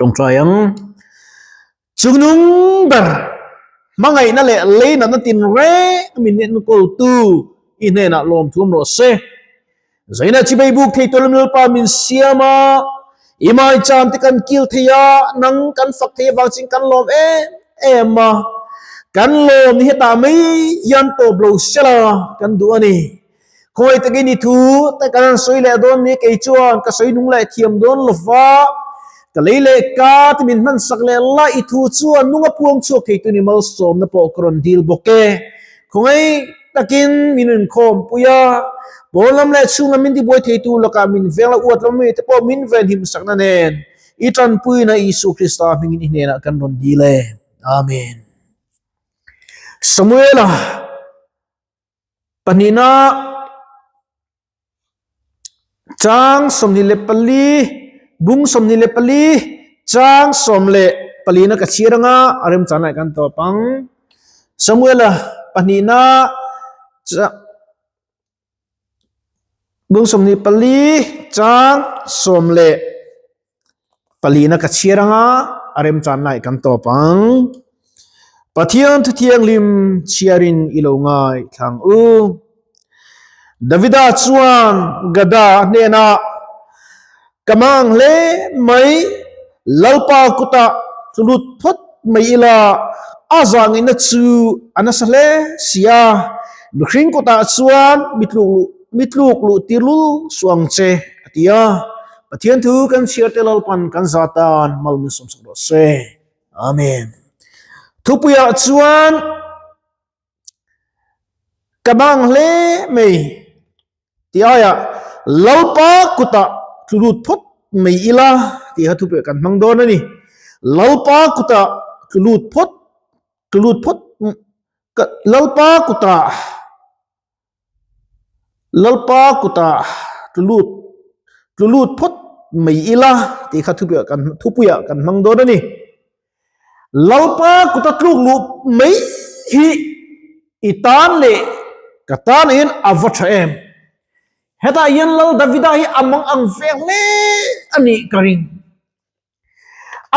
Tawngtai ang. Chungnung ber hmangaihna leh leinatna tinreng min enkawltu i hnenah lawmthu awm rawh se. Zaina chibei buk thei tualin Lalpa min siam a, i maicham te kan kil thei a, nang kan fak thei avang chin kan lawm em em a, kan lawm ni hetah mai hian tawp lo sela kan duh a ni. Khawi takin i thu te kan han sawi leh dawn ni, kei chuan ka sawi nung leh thiam dawn lo va, ka lei leh ka ti min hman sak leh la, i thu chuan nunga puang chhuak thei tu ni malsawmna pawh ka rawn dil bawk e. Khawngaih takin min inkhawm pui a, pawn lam leh chhung lam min tibuai thei tu lakah min veng la uat lam mi te pawh min venhim sakna nen i tanpuina Isu Krista hmingin i hnenah kan rawn dil e. Amen. Samuela. Pahnihna chang 24, bung 24, chang 14 na ka chhiar anga a remchang lai kan tawp ang. Samuela pahnihna bung 24, chang 14 na ka chhiar anga a remchan lai kan tawp ang. Pathian thu thianghlim chhiarin i lo ngai thlang u. Davida chuan Gada hnenah, Ka mang hle mai, Lalpa kutah tlulut phawt mai ila, a zahngaihna chu a nasa hle si a, mihring kutah chuan mi tluk luh tir lul suh ang che, a ti a. Pathian thu kan chhiar te Lalpan kan za tan mal min sawmsak rawh se. Amen. Thupuiah chuan ka bang hle mai ti aiah Lalpa kutah tlulut phawt mai ila tih kha thupuiah kan hmang dawn a ni. Lalpa kutah tlulut phawt tlulut phawt Lalpa kutah Lalpa kutah tlulut tlulut phawt mai ila tih kha thupuiah kan thupuiah kan hmang dawn a ni. Lalpa kuta tluk luh mai hi i tan leh ka tan hian a va tha em. Hetah hian Lal Davida hi a mang ang ve hle a nih ka ring.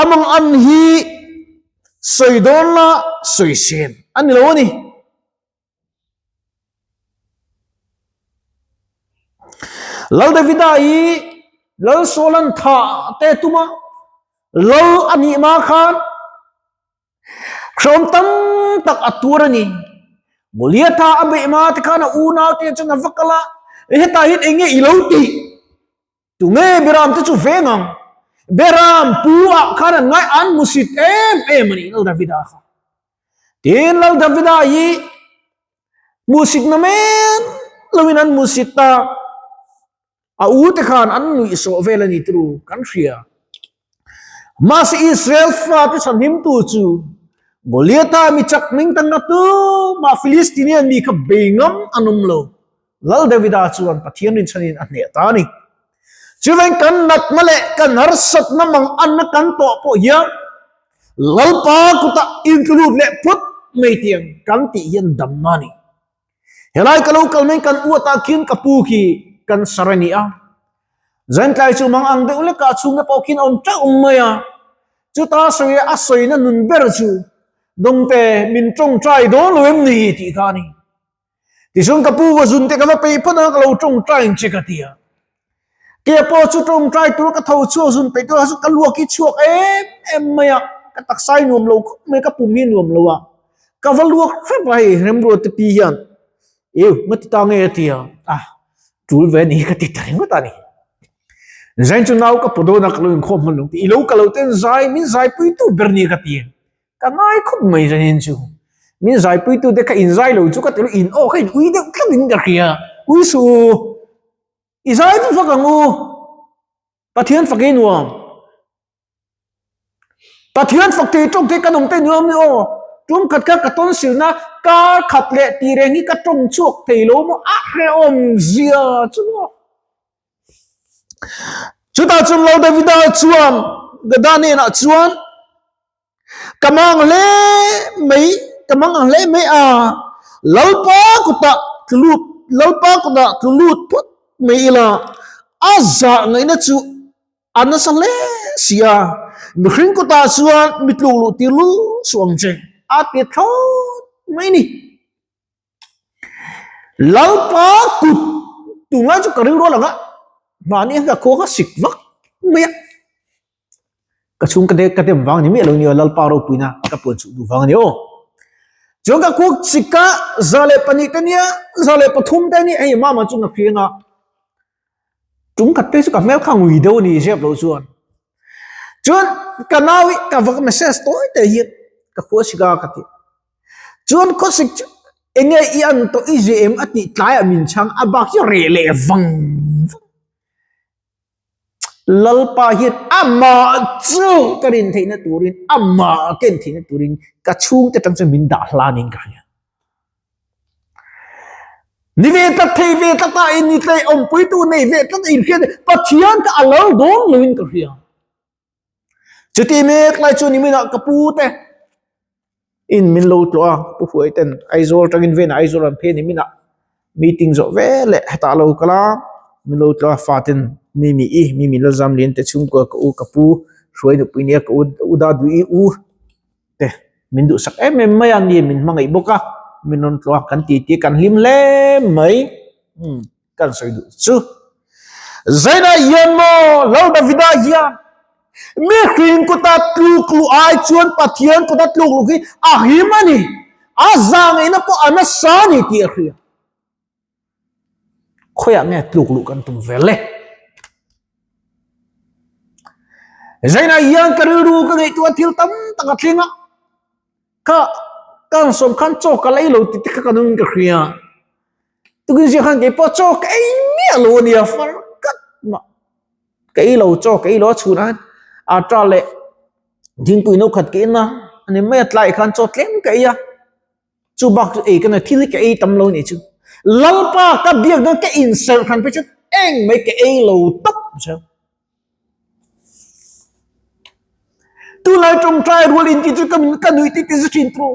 A mang an hi sawi dawn la sawi sen a ni lo a ni. Lal Davida hi Lal Saul-an thah te tuma Lal a nih ma khan hrawm tam tak a tuar a ni. Goliatha a beih ma te khan a unau te chuan a va kal a, hetah hian eng nge i lo tih? Tunge Beram te chu veng ang? Beram pu ah khan an ngai an hmusit em em a ni Lal Davida kha. Tin Lal Davida hi hmuhsit na men loin an hmuhsit ta. A u te khan an nuih sawh vel a ni turu kan hria. Mahse Israel fate chhanhimtu chu Goliatha mi chak hming tan na tu mah Philistinian mi kha bei ngam an awm lo. Lal Davida chuan Pathian rinchhanin a hneh ta a ni. Chuveng kan natna leh kan harsatna mang anna kan tawh pawh hian Lalpa kutah intlulut leh phut mai tiang kan tih hian damna a ni. Helai ka lo kal mai kan uatah khian ka pu khi kan sar a ni a. Zantlai chu mang ang deuh lekah chhungte pawh khian a awm teuh mai a. Chuta sawi a sawina nun ber chu Dawngte min tawngtai dawn lo em ni tih kha a ni. Tichuan ka pu ka zun te ka va peih phawt a, ka lo tawngtai ang che ka ti a. Kei pawh chu tawngtai tur ka tho chhuak zun peih tur a, ka luak hi chhuak em em mai a, ka taksa hi nuam lo khawp mai, ka pum hi nuam lo a, ka va luak hrep a hei Remruat te pi hian eu nga ti ta nge a ti a, ah tul ve a ni ka ti ta ringawt a ni. Zain chu nau ka paw dawn a ka lo inkhawm hman lo ti, i lo ka lo ten zai min zaipuitu ber ni ka ti. Ka ngai khawp mai zanin chu. Min zaipuitu te kha in zai lo chu ka ti lo, in aw kha in ui deuh tlat in ka hria. Ui su, i zai chu fak ang u. Pathian fak i nuam. Pathian fak thei tawk thei kan awm te nuam ni aw. Tum khat kha ka tawn silna kar khat leh tih reng hi ka tawng chhuak thei lo maw a hrehawm zia chu maw. Chutah chuan Lal Davida chuan Gada hnenah chuan Ka mang hle mai, ka mang ang hle mai a, Lalpa kutah tlulut, Lalpa kutah tlulut phawt mai ila, a zah ngaihna chu a nasa hle si a. Mihring kutah chuan mi tluk luh tir lu suh ang che, a ti thlawt mai ni. Lalpa kut tunlai chu ka rilrual ang a, mahni hian ka khua kha sik vak mai a. Ka chhung ka ka dem vang ni miah lo nia Lalpa ropuina ka puan chhuh duh vang a ni aw. Chuan ka khua sik a 102 te nia 103 te nia hei mama chu ka hriang a. Tum khat phei chu ka hmel kha ngui deuh a ni zep loh chuan. Chuan ka nau hi ka va message tawi te hian ka khua sik a ka ti. Chuan khawsik chu enge i an tawh i zeh em a tih tlaiah min chhang a bak chu reh leh vang vang. Lalpa hian amah chu ka rin theihna turin amah ken theihna turin ka chhungte tang chuan min dah hlanin ka hria. Ni ve tlat thei ve tlat a in ni tlei awmpuitu nei ve tlat a inhriat Pathian kha a lo dawn loin ka hria. Chuti mek lai chu niminah ka pu te in min lo tlawh a, pu Huai ten Aizawl atangin ven Aizawl an phei niminah meeting zawh ve leh hetah lo kal a, min lo tlawh a faten Mimi i Mimi Lalzamlian te chhungkua ka u ka pu Hruai nupui nia ka u u Dadu i u te min duhsak em em mai a ni min hmangaih bawk a min rawn tlawh a kan titi kan hlim hle mai umm. Kan sawi duh chu Zaina hian maw Lal Davida hian mihring kuta tluk luh ai chuan Pathian kuta tluk luh hi a him a ni, a zangaihna pawh a nasa a ni tih a hria. Khawiah nge tluk luh kan tum vel le? Zaina hian ka rilru ka ngaihtuah thil tam tak a thleng a. Kha kan sawm khan chaw ka lei lo tih te kha ka nung ka hria. Tukin zia khan keipawh chaw ka ei miah lo a nia far kat mah. Ka ei lo chaw ka ei lo a chhun a ata leh dingpui no khat ka in a ani mai a tlai khan chaw tlem ka ei a. Chu bak chu ei ka nei thil hi ka ei tam lo a nih chu. Lalpa ka biak dawn ka inserh hran phei chuan eng mai ka ei lo tawp zel. Tunlai tawngtai rual in tih chu ka ka nuih tih ti za thin thu.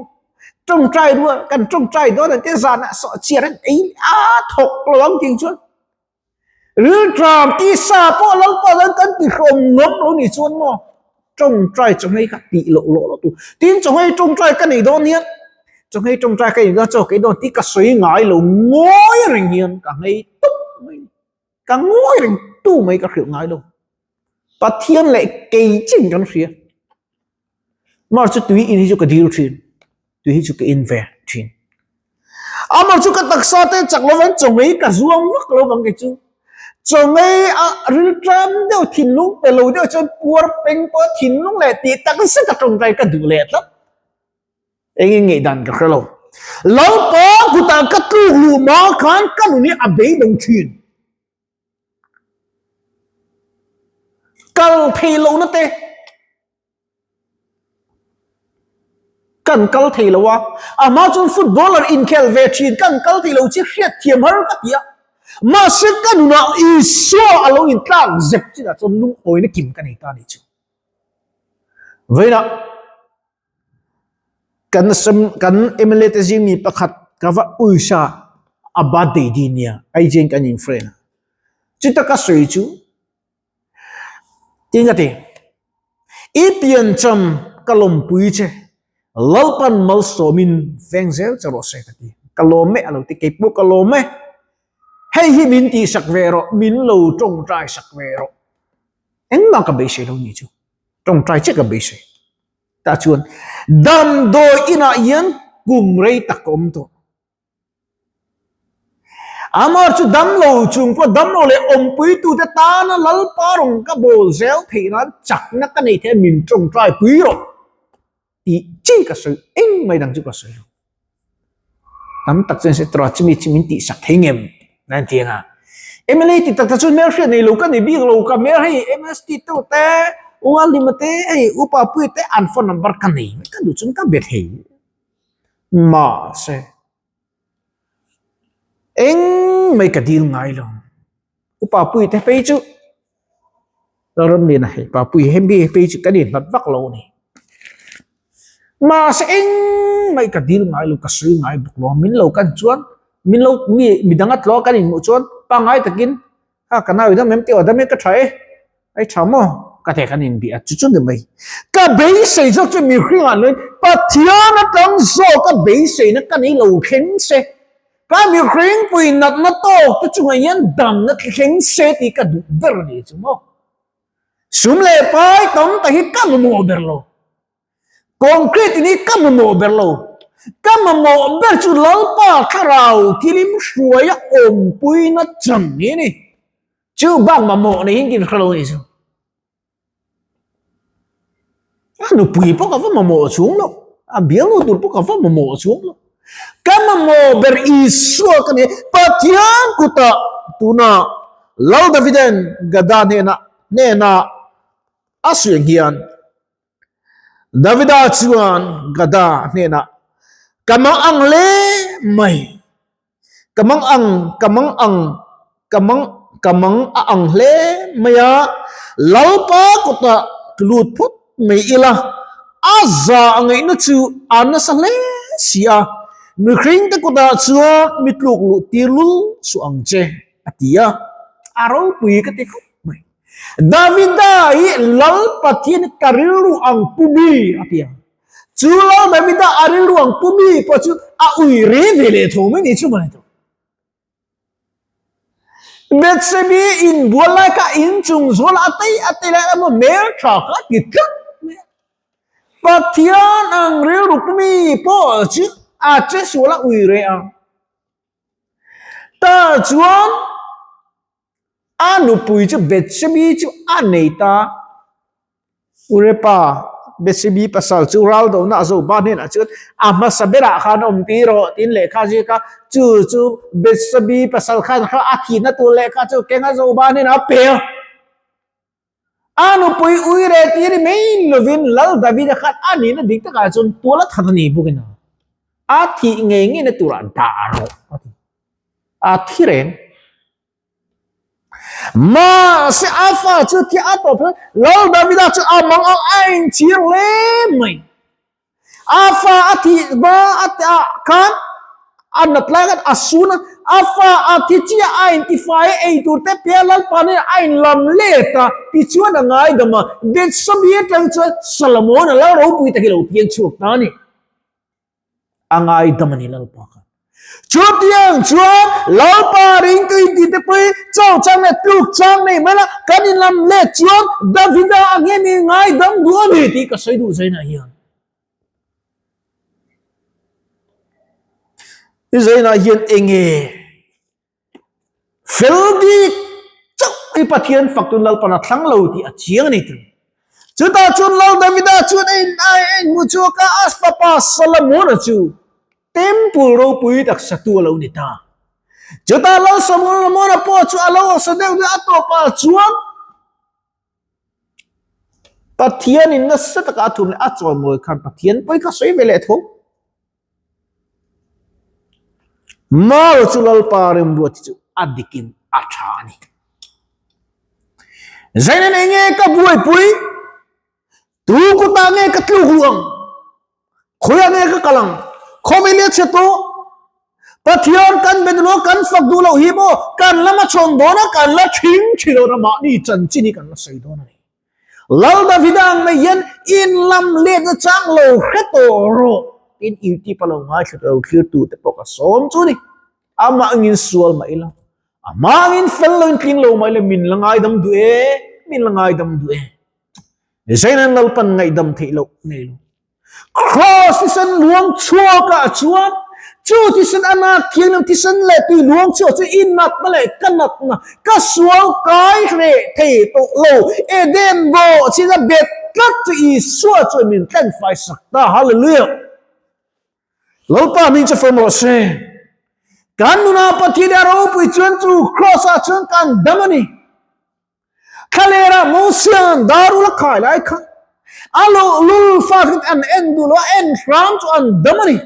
Tawngtai rual kan tawngtai dawn an tia zanah sawh chiar an ei a thawk lo ang tih chuan rilṭam tisa pawh Lalpa chuan kan ti hlawm ngam lo nih chuan maw tawngtai chawhmei kha tih loh loh loh tur. Tin chawhmei tawngtai ka nei dawn hian chawhmei tawngtai ka nei dawn chaw ka ei dawn tih ka sawi ngai lo ngawi reng hian ka nghei tawp mai. Ka ngawi reng tu mai ka hrilh ngai lo. Pathian leh kei chin kan hria. Mar chu tui in hi chu ka dil thin. Tui hi chu ka in ve thin. Amar chu ka taksa te chak lovang chawngei ka zuang vak lovang kei chu. Chawngei a rilṭam deuh thinlung pe lo deuh chuan puar peng pawh thinlung leh tih tak zet a tawngtai ka duh leh tlat. Engin ngaihdan ka hre lo. Lalpa kutah ka tluk luh ma khan ka nun hi a beidawng thin. Kal thei lohna te kan kal thei lo a, amah chuan footballer inkhel ve thin kan kal thei lo chi hriat thiam har ka ti a. Mahse ka nunah Isua a lo intlak zep chinah chuan lungawina kim ka nei ta a nih chu. Vawiinah Kan kan mla te zing mi pakhat ka va uisa a birthday din nia Aizawl kan in friend a chuta ka sawi chu tin ka ti i piancham ka lawmpui che Lalpan malsawmin veng zel che rawh se ka ti ka lawm e a lo ti keipawh ka lawm e hei hi min tihsak ve rawh min lo tawngtai sak ve rawh engmah ka beisei lo ni chu tawngtai che ka beisei. Tah chuan damdawi inah hian kum rei tak ka awm tawh. Amar chu damlo chung pawh damlo leh awmpuitute tana Lalpa rawn ka bawl zel theih nan chakna ka nei thei a min tawngtai pui rawh tih chi ka sawi eng mai dang chu ka sawi lo. Tam tak chuan se chumi chu min tihsak thei ngem an ti ang a. MLA ti tak tak chuan hmelhriat nei lo ka ni bik lo ka hmel hei MST tu te U Alima te hei U Papuia te an phone number ka nei mai ka duh chuan ka be thei mahse eng mai ka dil ngai lo. U Papuia te phei chu Lalramliana hei Papuia hemi phei chu kan inhlat vak lo a ni. Mahse eng mai ka dil ngai lo ka sawi ngai bawk lo a min lo kan chuan min lo mi midang a tlawh kan inhmuh chuan pangngai takin kha ka nau i dam em tih aw dam e ka tha e ai tha maw. Ka te kan inbia chu chu ni mai. Ka beisei zawk chu mihringah nuin Pathian atang zawk a beiseina ka nei lo thleng se. Ka mihringpui natna tawk te chungah hian damna thleng se tih ka duh ber a ni chu maw. Sum leh pai tam tak hi ka mamawh ber lo. Concrete in hi ka mamawh ber lo. Ka mamawh ber chu Lalpa thlarau thilim hruaia awmpuina chan hi a ni. Chu bak mamawh nei hian ka inhre lo a ni chu. A nupui pawh ka va mamawh chuang lo. A bialnu tur pawh ka va mamawh chuang lo. Ka mamawh ber Isua ka ni. Pathian kutah tuna Lal Davida'n Gada hnenah hnenah a suih ang hian Davida chuan Gada hnenah, Ka mang ang le mai, ka mang ang, ka mang ang, ka mang, ka mang a ang hle mai a, Lalpa kutah lut phawt mai ila, a za a ngaihna chu a nasa hle si a, mihringte kutah chuan mi tluk luh tir lul suh ang che, a ti a, a ropui ka ti khawp mai. Davida hi Lal Pathian ka rilru ang pu mi a ti a. Chu Lal Davida a rilru ang pu mi pawh chu a ui re ve leh tho mai ni chu mawle tawh. Bethsebi inbual lai kha inchung zual a tei a tei lai emaw hmel tha kha a ti tlat mai a. Pathian ang rilru pu mi pawh chu a che sual a ui re a. Tah chuan A nupui chu Bethsebi chu a nei ta. Urepa, Bethsebi pasal chu raldona a zopa hnenah chuan a hmasa berah khan awm tir rawh tiin lehkha a ziak a. Chu chu Bethsebi pasal khan kha a thihna tur lehkha chu keng a zopa hnenah a pe a. A nupui uire tir mai lovin Lal Davida khan a nihna dik takah chuan tual a that a ni bawkin a a thih ngei ngeina turah dah rawh a ti. A thi reng. Mahse a fa chu thi a tawp Lal Davida chu a mang ang a inchhir hle mai. A fa a thih hma a ah khan a nat lai khan a sun a, a fa a thi chiah a intifai a, ei tur te pia Lalpa nen a inlam let a, tichuan a ngaidam a, Bethsabe atang chuan Solomon-a lal ropui tak hi lo piang chhuak ta a ni. A ngaidam a ni Lalpa khan. Chutiang chuan Lalpa ringtu inti te pawh hi chaw chang leh tluk chang nei mai la, kan inlam let chuan Davida ang hian i ngaidam duh a ni tih ka sawi duh zainah hian. I zainah hian enge Fel bik chauh hi Pathian faktun Lalpan a thlang lo tih a chiang a ni tir. Chutah chuan Lal Davida chuan a in a en hmu chhuak a, a fapa Solomona chu temple ropui tak satu a lo ni ta. Chutah Lal Solomona pawh chu a lo awsa deuh deuh a tawpah chuan Pathianin nasa taka a thum leh a chawimawi khan Pathian pawi kha sawi ve leh tho. Mau chu Lalpa remruat hi chu a dikin a tha a ni. Zaina nei nge ka buaipui? Tu kutah nge ka tluk luh ang? Khawiah nge ka kal ang? Khawvel hi a chhe tawh. Pathian kan be duh lo, kan fak duh loh hi maw kan lama chhawn dawn a, kan la thing thin dawn a, mahni chanchin hi kan la sawi dawn a ni. Lal Davida ang mai hian in lam letna chang lo hre tawh rawh tiin YouTube a lo ngaithla tawh lo thlirtu te pawh ka sawm chu ni. Amah angin sual mah ila, amah angin fel lo in tling lo mah ila min la ngaidam duh e, min la ngaidam duh e. Zaina'n Lalpan ngaihdam theih loh nei lo. Kraws thisen luang chhuak ah chuan chu thisen a nak thianghlim thisen leh tui luang chhuak chu i natna leh ka natna ka sual kai hreh thei tawh lo Eden bawh chin a bet tlat chu Isua chuan min tlenfai sak ta Hallelujah Lalpa hming chu fawm rawh se kan nunah Pathian a ropui chuan chu kraws ah chuan kan dam a ni. Thlalera Mosia'n darul a khai lai kha a luhlul fa kha an en duh lo a, en hram chu an dam a ni.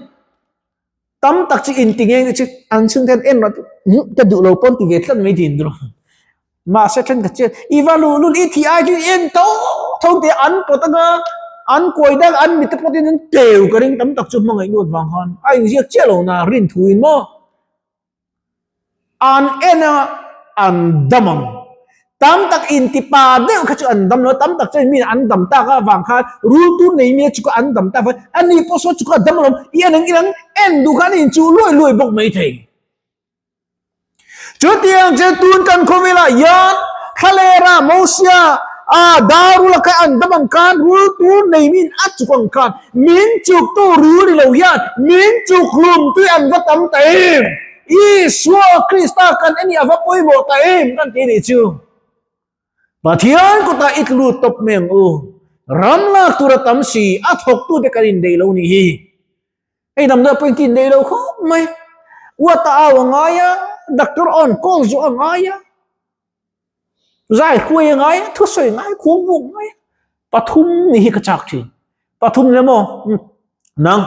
Tam tak chu inti nge nge chu an chhungte an en rat ka duh lo pawn ti ve tlat mai din rawh. Mahse thenkhat chuan i va luhlul i thih ai chu i en tho tho te an pawt anga an kuai dang an mit te pawhin an teu ka ring tam tak chu hmangaih luat vang khan a inziak chiah lo na rin thu in maw. An en a, an dam ang. Tam tak intipa deuh kha chu an dam lo a, tam tak chuan mi an dam tak avang khan rul tur nei mi chu kha an dam tak avang ani pawh saw chu kha a dam alawm, i en ang i lang en duh khan a inchuh luai luai bawk maithei. Chutiang chu tun kan khawvelah hian thlalera Mosia a darul a kha an dam ang khan rul tur nei min a chuk ang khan min chuktu rul ni lo hian min chuk hlum tui an va tam ta em! Isua Krista kan en hi a va pawimawh ta em kan ti nih chu. Pathian kutah i tlu lut tawp mai ang u. Ram lak tur a tam si, a thawktute kan indeih lo nih hi. Hei damdawi pawh in nei lo khawp mai. Uata au a ngai a, doctor on call zawh a ngai a, zai hruai a ngai a, thusawi a ngai a, khuang buk a ngai a. Pathum ni hi ka chak thin. Pathum le maw? Nang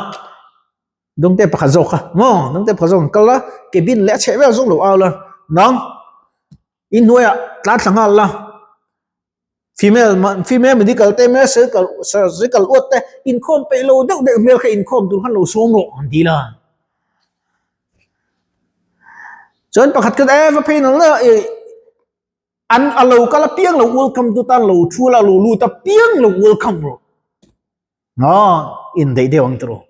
dawngte pakhat zawk kha maw? Dawngte pakhat zawk an kal a, cabin leh a chheh vel zawng lo au la. Nang inhnuaiah tlan thla nghal la. Female female medical te male surgical surgical uat te inkhawm peih lo deuh deuh hmel kha inkhawm tur khan lo sawm rawh an ti la. Chuan pakhat khat e va phei nal nal e an a lo kal apiang lo welcome tu tan lo thu la lo lut apiang lo welcome rawh. Nga indeih deuh ang tiraw.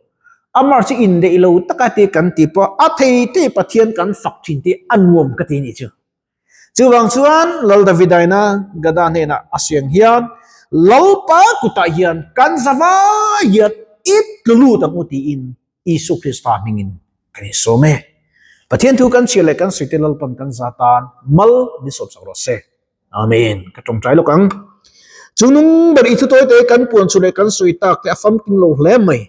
Amar chu indeih lo taka ti kan ti pawh a thei thei Pathian kan fak thin tih a nuam ka ti nih chu. Chuvang chuan Lal Davidaina Gada hnenah a siang hian Lalpa kutah hian kan zavai hian i tlu lut ang u tiin Isu Krista hmingin kan insawm e. Pathian thu kan chhiar leh kan sawi te Lalpan kan za tan mal min sawmsak rawh se. Amen. Ka tawngtai lawk ang. Chungnung ber i thutawi te kan puan chu leh kan sawi tak te a famkim lo hle mai.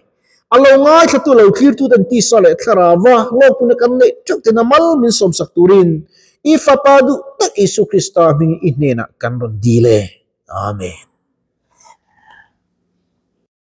A lo ngaithlatu lo thlirtu ten tisa leh thlarava hlawkpuna kan neih teuh ten a mal min sawmsak turin i Fapa duh tak Isu Krista hming i hnenah kan rawn dil e. Amen.